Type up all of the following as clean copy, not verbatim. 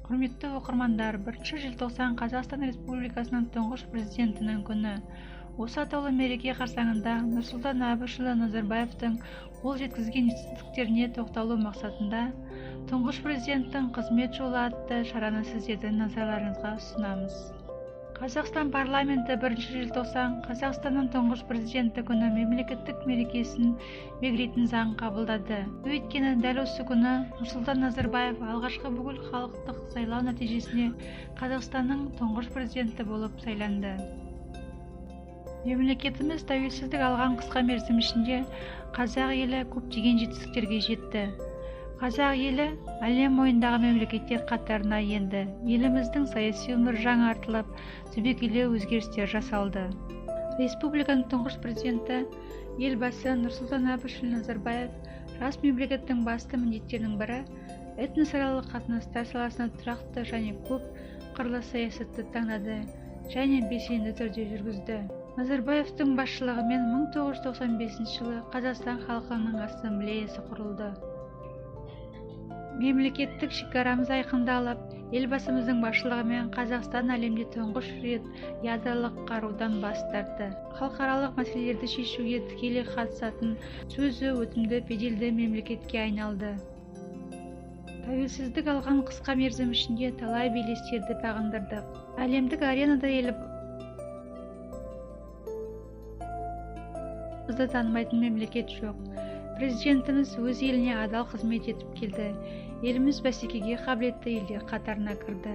Құрметті оқырмандар, 1 желтоқсан Қазақстан Республикасының тұңғыш президентінің күні. Осы атаулы мереке қарсаңында Нұрсұлтан Әбішұлы Назарбаевтың қол жеткізген жетістіктеріне тоқталу мақсатында Тұңғыш президенттің қызмет жолы атты шараны сіздердің назарларыңызға ұсынамыз. Қазақстан парламенті 1 желтоқсан Қазақстанның тұңғыш президенті күні мемлекеттік мерекесін белгілейтін заң қабылдады. Өйткені дәл осы күні Нұрсұлтан Назарбаев алғашқы бүкіл халықтық сайлау нәтижесінде Қазақстанның тұңғыш президенті болып сайланды. Мемлекетіміз тәуелсіздік алған қысқа мерзім ішінде қазақ елі көптеген жетістіктерге жетті. Қазақ елі әлем мойындаған мемлекеттер қатарына енді. Еліміздің саяси өмірі жаңартылып, түбегейлі өзгерістер жасалды. Республиканың тұңғыш президенті Елбасы Нұрсұлтан Әбішұлы Назарбаев жас мемлекеттің басты міндеттерінің бірі этносаралық қатынастар саласында тұрақты және көп қырлы саясатты таңдады және белсенді түрде жүргізді. Назарбаевтың басшылығымен 1995 жылы Қазақстан халқының ассамблеясы құрылды. Мемлекеттік шекарамыз айқындалып, елбасымыздың басшылығымен Қазақстан әлемде тұңғыш рет ядролық қарудан бас тартты. Халықаралық мәселелерді шешуге тікелей қатысатын, сөзі өтімді, беделді мемлекетке айналды. Тәуелсіздік алған қысқа мерзім ішінде талай белестерді бағындырдық. Әлемдік аренада елімізді танымайтын мемлекет жоқ. Президентіміз өз еліне адал қызмет етіп келді. Еліміз бәсекеге қабілетті елдер қатарына кірді.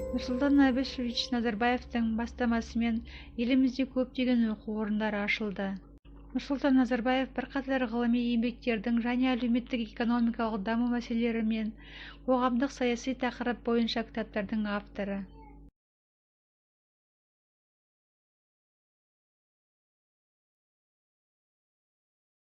Нұрсұлтан Әбішевич Назарбаевтың бастамасымен елімізде көптеген оқу орындары ашылды. Нұрсұлтан Назарбаев бірқатар ғылыми еңбектердің және әлеуметтік-экономикалық даму мәселелері мен қоғамдық саяси тақырып бойынша кітаптардың авторы.